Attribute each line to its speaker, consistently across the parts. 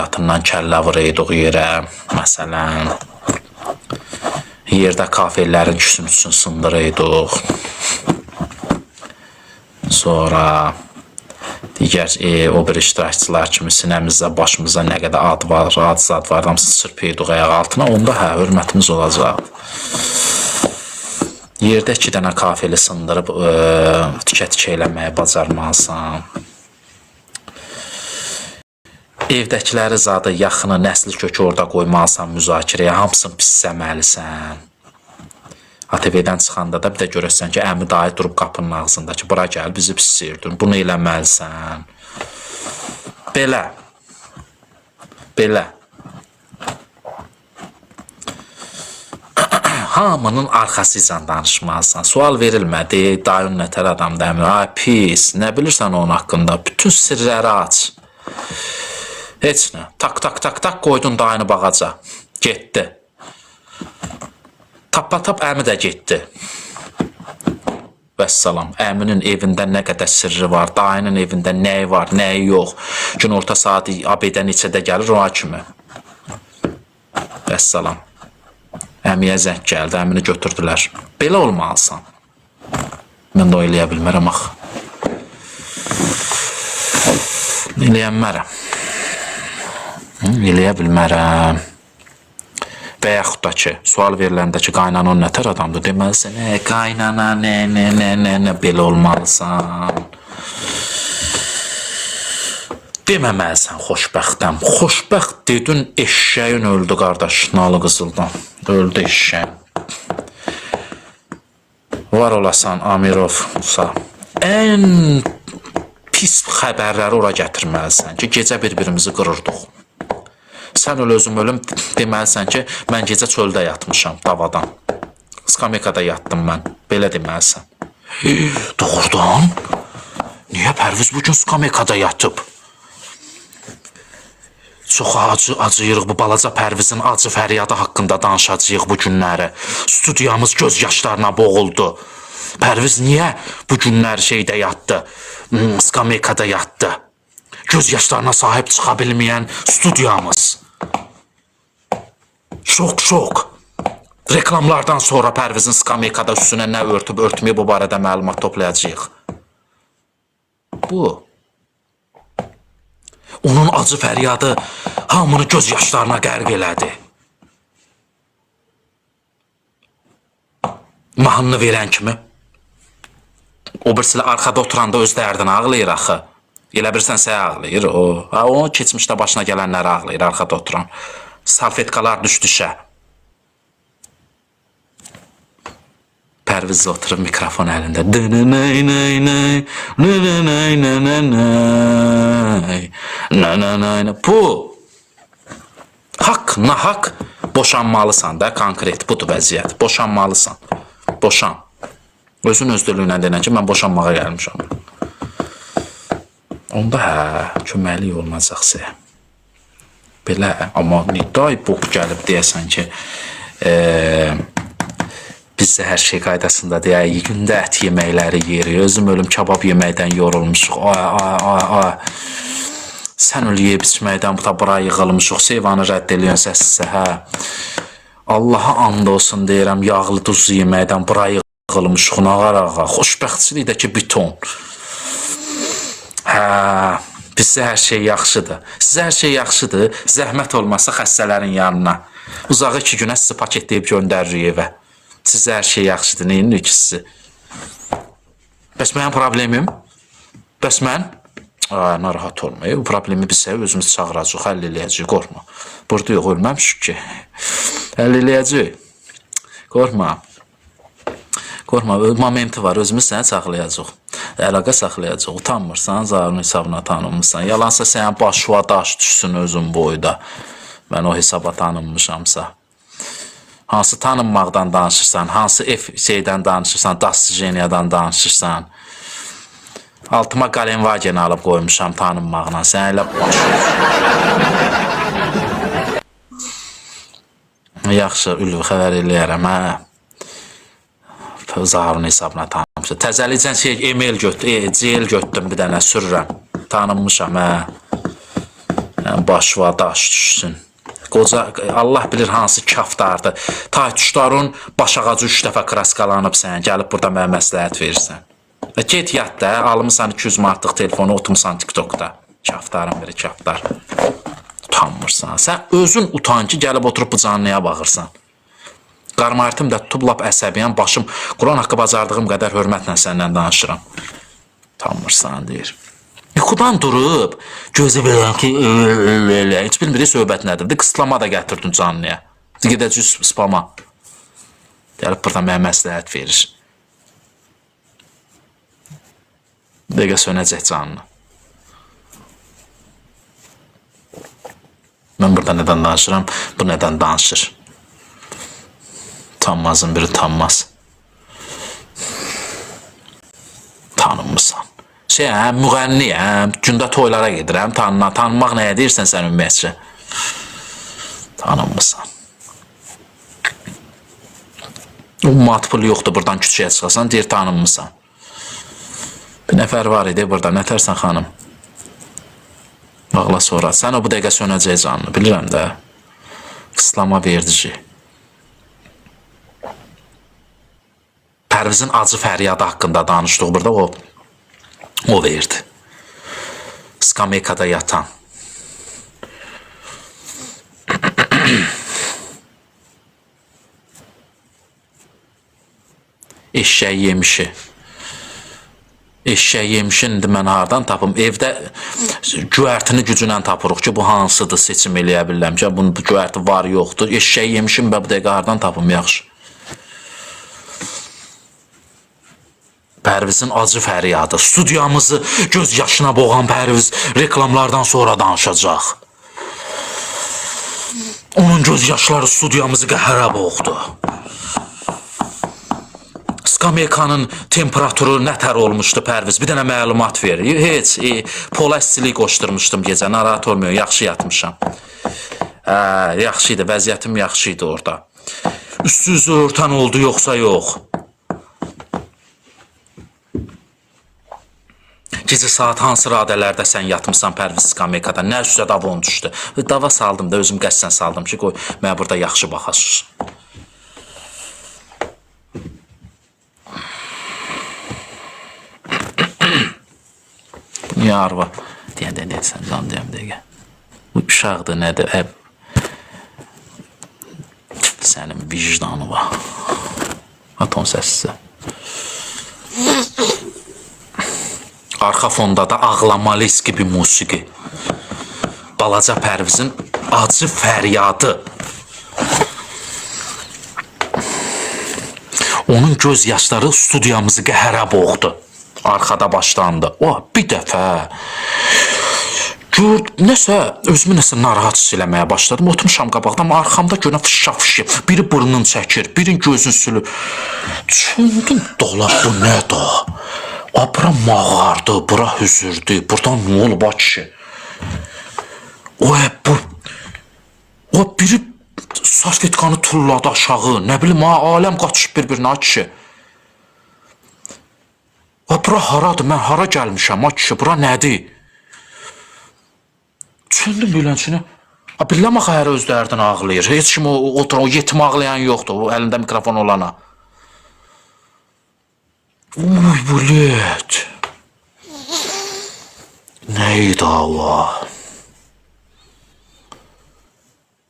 Speaker 1: qatından kəllə vuraydıq yerə, məsələn. Yerdə kafelərin küsün sındırıydıq. Sonra digər o bir iştirakçılar kimi sinəmizdə, başımızda nə qədər ad var, ad zad var, hamısını çırpıydıq ayaq altına. Onda hə, hörmətimiz olacaq. Yerdə 2 dənə kafeli sındırıb tikə-tikə eləməyi bacarmalısan. Evdəkiləri zadı, yaxını, nəsli kökü orada qoymalısan müzakirəyə, hamısını pisləməlisən. ATV-dən çıxanda da bir də görəsən ki, əmi dayı durub qapının ağzında ki, bura gəl, bizi pisləyirdin, bunu eləməlisən. Belə. Belə. Hamının arxasıca danışmalısan. Sual verilmədi, dayın nətər adamdır, əmi? Ay pis, nə bilirsən onun haqqında? Bütün sirləri aç. Heç nə. Tak tak tak tak qoydun dayını bağaca. Getdi. Tapatap əmi də getdi. Vəssalam. Əminin evində nə qədər sirri var, dayının evində nəyi var, nəyi yox. Günorta saatı abedə neçədə gəlir ona kimi. Vəssalam. Əmiyə zəng gəldi, əmini götürdülər. Belə olmalısan. Mən də o eləyə bilmərəm axı. Eləyənmərəm. Eləyə bilmərəm. Və yaxud da ki, sual veriləndə ki, qaynanan nətər adamdır, deməlisən, qaynana, nə, nə, nə, nə, nə, belə olmalısan. Deməməlisən xoşbəxtəm. Xoşbəxt dedin, eşşəyin öldü qardaş, nalı qızıldan. Öldü eşşəyin. Var olasan Amirov Musa. Ən pis xəbərləri ora gətirməlisən ki, gecə bir-birimizi qırırdıq. Sən öl, özüm ölüm deməlisən ki, mən gecə çöldə yatmışam davadan. Skamekada yatdım mən. Belə deməlisən. Doğrudan? Niyə Pərviz bu gün skamekada yatıb? Çox acıyırıq bu balaca Pərvizin acı fəryadı haqqında danışacağıq bu günləri. Studiyamız göz yaşlarına boğuldu. Pərviz niyə bu günlər şeydə yatdı? Skamekada yatdı. Göz yaşlarına sahib çıxa bilməyən studiyamız. Şok şok. Reklamlardan sonra Pərvizin skamekada üstünə nə örtüb örtməyib bu barədə məlumat toplayacağıq. Bu. Onun acı fəryadı hamını göz yaşlarına qərq elədi. Mahnını verən kimi. O birisi arxada oturanda öz dərdini ağlayır axı. Elə bilirsən sən ağlayır o. Ha, o keçmişdə başına gələnləri ağlayır arxada oturan. Salfetkalar düşdü işə. Pərviz oturub mikrofon əlində. Bu haqq, nahaq boşanmalısan da konkret budur vəziyyət. Boşanmalısan. Boşan. Özün öz dilindən denən ki, mən boşanmağa gəlmişəm. Onda hə, köməklik olunacaq sizə. Belə, amma niday boq gəlib deyəsən ki, bizdə hər şey qaydasında deyə, gündə ət yeməkləri yeyirik. Özüm ölüm kabab yeməkdən yorulmuşuq. Ay, ay, ay, ay. Sən öl yeyib içməkdən bu da bura yığılmışıq. Seyvanı rədd eləyən sizə, hə. Allaha and olsun deyirəm, yağlı duzlu yeməkdən bura yığılmışıq. Nağar ağa, xoşbəxtçilik də ki, biton. Hə, bizdə hər şey yaxşıdır. Sizə hər şey yaxşıdır. Zəhmət olmasa xəstələrin yanına. Uzağı 2 günə sizi paketləyib göndəririk evə. Sizə hər şey yaxşıdır. Nə edirik ki sizi? Bəs mənim problemim? Bəs mən? Ay, narahat olma. Bu problemi biz özümüz çağıracağıq, həll eləyəcəyik, qorxma. Burada yox, ölməmişik ki. Həll eləyəcəyik. Qorxma. Qorxma, momenti var, özümüz səni saxlayacaq. Əlaqə saxlayacaq. Utanmırsan, zarın hesabına tanınmısan. Yalansa sənin başına daş düşsün özün boyda. Mən o hesaba tanınmışamsa. Hansı tanınmaqdan danışırsan, hansı F şeydən danışırsan, Dasjeniyadan danışırsan. Altıma Galenvagen alıb qoymuşam tanınmaqla. Sən elə baş. Yaxşı, Ülvi xəbər eləyərəm, hə. Zaharın hesabına tanınmışam. Təzəlicən şey email götür, CL götürdüm bir dənə sürürəm. Tanınmışam, hə. Başva daş düşsün. Qoca Allah bilir hansı kaftardır. Taytuşların baş ağacı 3 dəfə kraskalanıb sən, gəlib burada mənə məsləhət verirsən. Və get yat da, almısan 200 manatlıq telefonu, oturmusan TikTokda. Kaftarın biri kaftar. Utanmırsan. Sən özün utan ki, gəlib oturub bu canlıya bağırsan. Qarmartım da tutub lap əsəbiyəm, başım Quran haqqı bacardığım qədər hörmətlə səndən danışıram. Utanmırsan deyir. Yuxudan durub, gözü belə ki, elə, heç bilmir söhbət nədir. Qısıtlama da gətirdin canlıya. Gedəcək spama. Gəlib burada mənə məsləhət verir. Bir dəqiqə sönəcək canlı. Mən burada nədən danışıram, bu nədən danışır? Utanmazın biri utanmaz. Tanınmısan. Şeyəm, müğənniyəm, gündə toylara gedirəm, tanınmaq nəyə deyirsən sən ümumiyyətcə? Tanınmısan. O manat pulu yoxdur, buradan küçəyə çıxasan, deyir tanınmısan. Bir nəfər var idi burada, nətərsən xanım? Bağla sonra. Sən o bu dəqiqə sönəcək canlı, bilirəm də. Qıslama verdici. Pərvizin acı fəryadı haqqında danışdıq burada, o verdi. Skameykada yatan. Eşşək yemişi. Eşşək yemişi indi mən hardan tapım? Evdə göyərtini gücünə tapırıq ki, bu hansıdır seçim eləyə bilirəm ki, bunun bu göyərti var, yoxdur. Eşşək yemişim bə bu dəqiqə hardan tapım yaxşı? Pərvizin acı fəryadı. Studiyamızı göz yaşına boğan Pərviz reklamlardan sonra danışacaq. Onun göz yaşları studiyamızı qəhərə boğdu. Skameykanın temperaturu nətər olmuşdu Pərviz? Bir dənə məlumat ver. Heç, pola istilik qoşdurmuşdum gecə. Narahat olmayın, yaxşı yatmışam. Yaxşı idi, vəziyyətim yaxşı idi orada. Üstü üzü örtən oldu yoxsa yox? Gecə saat hansı radələrdə sən yatmısan Pərviz skameykada? Nə üstə davon düşdü? Dava saldım da, özüm qəsdən saldım ki, qoy mənə burada yaxşı baxasınız. Niyə arva? Deyən, sən can deyəm dəqiqə. Bu uşaqdır, nədir? Sənin vicdanı var. Aton səssizə. Arxa fonda da ağlamalis gibi musiqi. Balaca Pərvizin acı fəryadı. Onun göz yaşları studiyamızı qəhərə boğdu. Arxada başlandı. O, bir dəfə gör, nəsə, özümü nəsə narahat hiss eləməyə başladım. Oturmuşam qabaqda, amma arxamda görünən fışa-fışı. Biri burnunu çəkir, birinin gözünü sülür. Düşündüm, dolab bu nədir? A, bura mağardı, bura hüzürdü, buradan nə olub a kişi? O, bu, o biri salfetkanı tulladı aşağı, nə bilim, ha, aləm qaçışıb bir-birinə, a kişi. A, bura haradır, mən hara gəlmişəm, a kişi, bura nədir? Düşündüm beləncə. A, biləm axı hər öz dərdini ağlayır. Heç kim o oturan, o yetim ağlayan yoxdur, o əlində mikrofon olana. Uy, bulet. Nə idi Allah?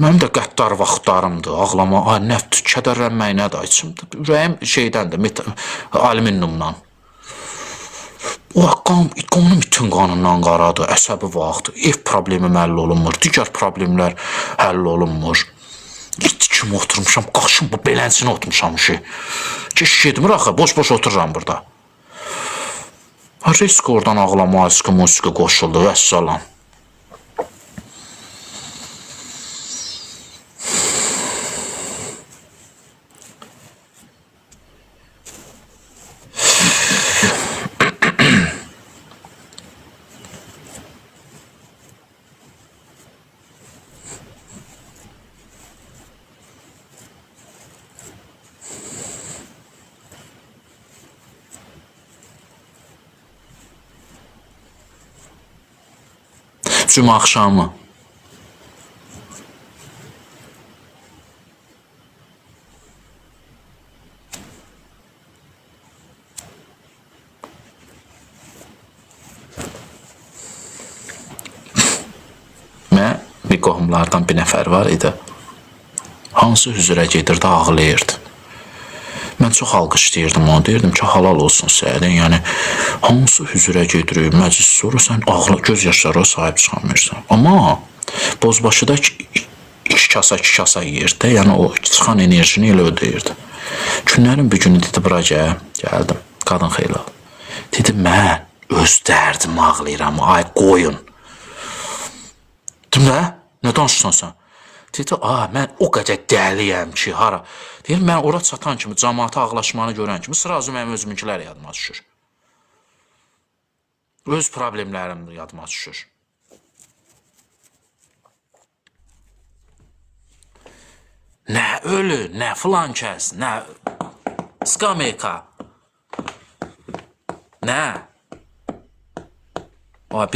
Speaker 1: Mənim də qəddar vaxtlarımdır. Ağlama, ay, nə kədərlənmək nədir içimdə. Ürəyim şeydəndir, alüminyumdan. O qan, qanım itin qanından qaradır, əsəbi vaxt, ev problemi həll olunmur, digər problemlər həll olunmur. İt kimi oturmuşam, qaşım bu belənsini oturmuşam işi. Keş getmir axı, boş-boş otururam burada. Risk oradan ağlama, musiqi qoşuldu, vəssalam. Cümə axşamı. qohumlardan bir nəfər var idi. Hansı hüzura gedirdi, ağlayırdı. Mən çox alqışlayırdım onu, deyirdim ki, halal olsun sənə. Yəni hansı hüzura gedirik, məclis sonra sən ağla, göz yaşlara sahib çıxamırsan. Amma Bozbaşıda iki kasa, iki kasa yeyirdi də, yəni o çıxan enerjini elə ödəyirdi. Günlərin bir günü dedi bura gəl, gəldim. Qadın xeyli. Dedi mən öz dərdimi ağlayıram, ay qoyun. Dedim nə? Nə danışırsan sən? Dedi, a, mən o qədər dəliyəm ki, hara. Deyir, mən ora çatan kimi, camaata ağlaşmanı görən kimi sırazu mənim özümünkülər yadıma düşür. Öz problemlərim yadıma düşür. Nə ölü, nə filan kəs, nə skameyka. Nə? Ay,